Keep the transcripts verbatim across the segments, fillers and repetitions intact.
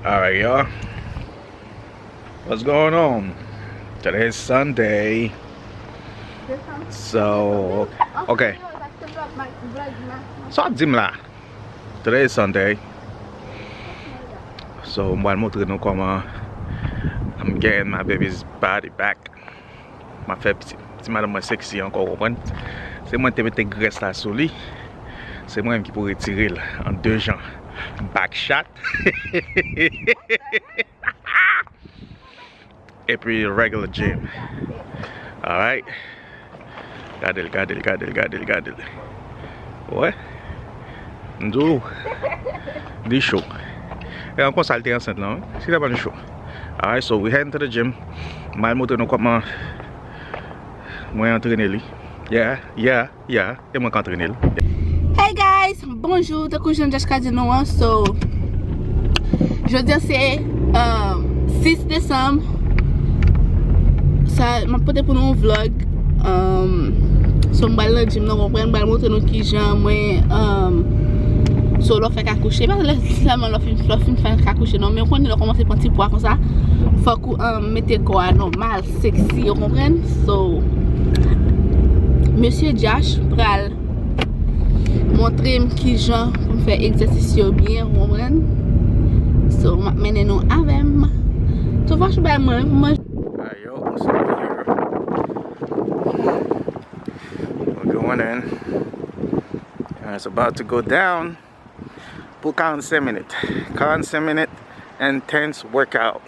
Alright, y'all. What's going on? Today is Sunday. So, okay. So, ap di m la. Today is Sunday. So, m pral montre nou kòman I'm getting my baby's body back. M ap fè ti, ti madanm mwen sexy ankò, ou konprann? Se mwen te mete grès la sou li. Se mwen menm ki pou retire l an de jan. Back shot. Epi regular gym. Alright. Gade l, gade l, gade l, gade l, gade l. Wè. M di w, li cho. E an konsa l te ansent lan, wi. Si te pa l cho. Alright, so we heading to the gym. M al montre nou kòman mwen antrene li. Yeah, yeah, yeah. E mwen k antrene l. Hey guys, bonjou. Tankou jan Josh ka di nou an, so jodi a se um, sis desanm. Sa, m ap pote pou nou yon vlog. Um, so, m pral nan gym nan, konprann, m pral montre nou kijan mwen, um, so, lè w fèk akouche, pa lè, sèlman lè w fin, lè w fin fèk akouche, non, men w konnen lè w kòmanse pran ti pwa konsa, fòk ou um, mete kò a nòmal, sexy, ou konprann? So, mesye Josh pral montre m kijan pou m fè egzèsis yo byen, ou konprann? So, m ap mennen nou avè m. So, fò w bay mwen, mwen. Ayo, mwen se We're going in. And it's about to go down. Pou karannsenk minit. Karannsenk minit, intense workout.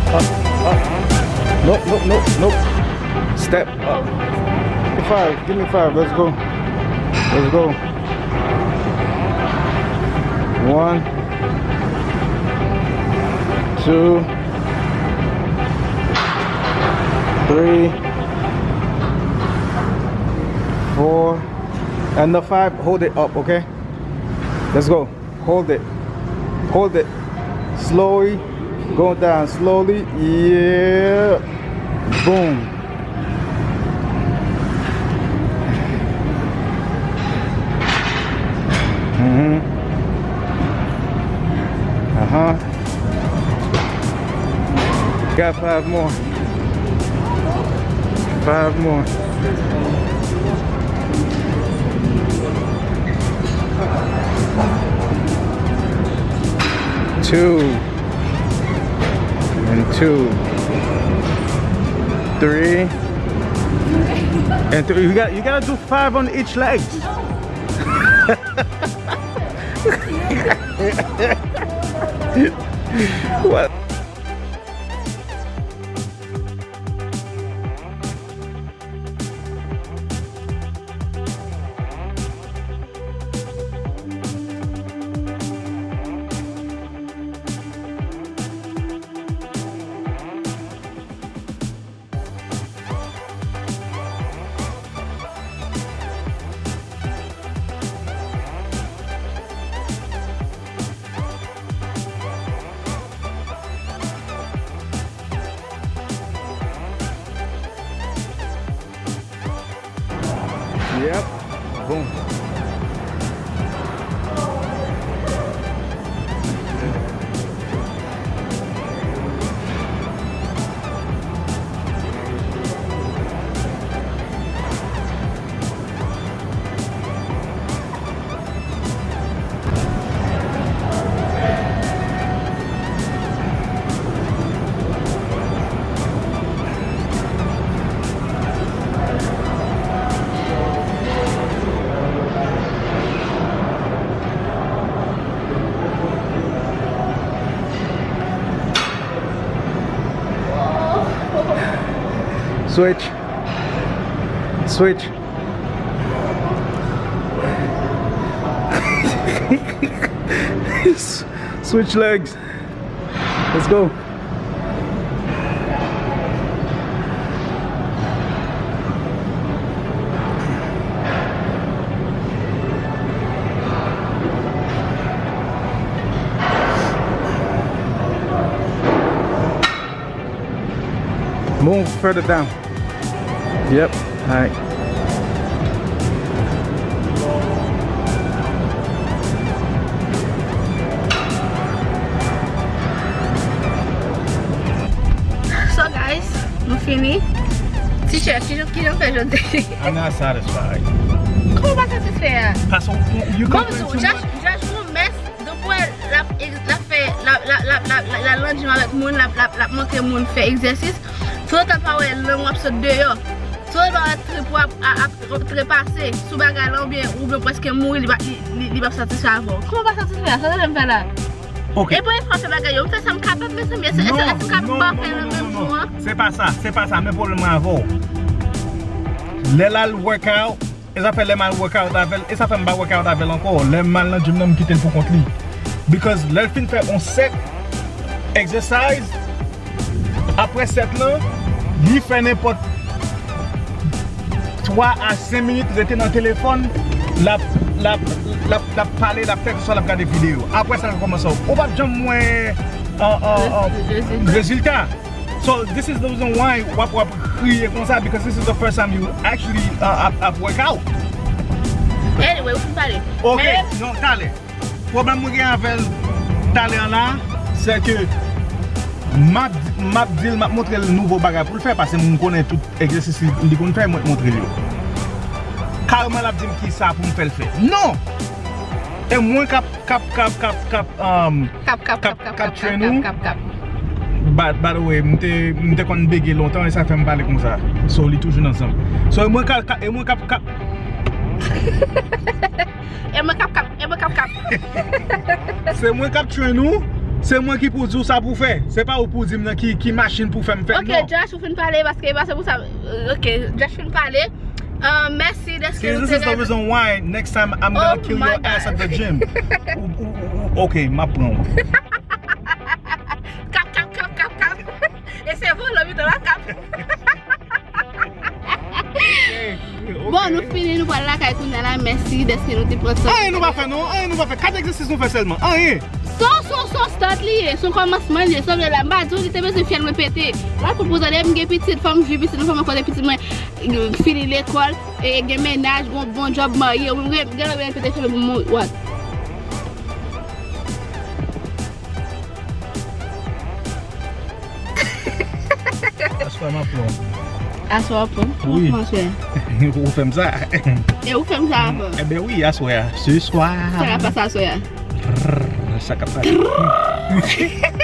Up, up. Nope, nope, nope, nope. Step up. Five, give me five. Let's go. Let's go. One, two, three, four, and the five. Hold it up, okay? Let's go. Hold it. Hold it. Slowly. Go down slowly. Yeah. Boom. Mm-hmm. Uh-huh. Got five more. Five more. Two. And two. Three. And three. You got, you gotta do five on each leg. What? Yep. Bon. Switch. Switch. Switch legs. Let's go. Move further down. Yep. Alright. So guys, nou fini. Teacher, kijan, kijan fè jodi? I'm not satisfied. Kòman w pa satisfè a? Paske w, you complain too much. Jaj, jaj, yon mès. Donk, wè, l ap, l ap fè, l ap, l ap, l ap, l ap, l ap, l ap landjim avèk moun, l ap, l ap, l ap montre moun fè egzèsis. Toutotan l pa wè lang w ap sot deyò. Toutotan l pa wè trip w ap, ap, ap, ap trepase sou bagay la oubyen, oubyen w prèske mouri, li pa, li, li, li p ap satisfè avè w. Kòman w pa satisfè a? Sa w tande m fè la? Ok. E premye fwa m fè bagay yo. M fè sa m kapab, mezanmi. Èske, èske m kapab pa fè nan menm jou an? Se pa sa, se pa sa, men pwoblèm mwen avè w. Lè l al workout, E sa fè lè m al workout avè l, e sa fè m pa workout avè l ankò. Lè m al nan gym nan, m kite l pou kont li. Because lè l fin fè yon sèt exercise, apre sèt lan, li fè nenpòt twa a senk minit rete nan telefòn, l ap, l ap, l ap, l ap pale, l ap fè kesyon, l ap gade videyo. Apre sa, l kòmanse, ou p ap janm wè, an, an, an, rezilta. So this is the reason why w ap, w ap kriye konsa, because this is the first time you actually, uh, ap, ap work out. Anyway, ou fin pale. Ok, non, talè. Pwoblèm mwen gen avè l talè an la, se ke m ap, m ap di l, m ap montre l nouvo bagay pou l fè, paske m konnen tout egzèsis li, li konn fè, mwen montre l yo. Kareman, l ap di m kisa pou m fè l fè. Non! E mwen k ap, k ap, k ap, k ap, k ap, um, k ap, k ap, k ap, k ap, k ap train ou. By, by the way, m te, m te konn bege lontan, e sa fè m pale konsa. So, li toujou nan san m. So, e mwen k ap, e mwen k ap, k ap. E mwen k ap, k ap, e mwen k ap, k ap. Se mwen k ap train ou. Se mwen ki pou di w sa pou fè. Se pa ou pou di m nan ki, ki machin pou fè m fè l, Ok, non. Josh, ou fin pale, paske e pa se pou sa. Ok, Josh fin pale. Uh, mèsi dèske nou te gade. This is the reason why next time I'm gonna kill your ass at the gym. Ok, m ap pran w. Kap, kap, kap, kap, kap. E se vòlò mitan la kap. Bon, nou fini, nou pral lakay kounye a la. Mèsi dèske nou te pran tan. Anyen nou pa fè non, anyen nou pa fè. Kat egzèsis nou fè sèlman, anyen. Son, son, son, start li ye. Son kòmansman li ye. Son vle la. M pa di w li te bezwen fyèl mwen pete. La pou pou tande m gen pitit, fò m jwi pitit mwen, fò m kote pitit mwen fini lekòl, e gen mennaj, gon bon djòb, marye. Ou gen gen lè pete fyèl mwen, what? Aswè m ap pran. Aswè w ap pran? Wi. Ou fè m sa. E ou fè m sa avan? Enben wi, aswè a. Se swa. Sa k ap pase aswè a? Sa k ap pase?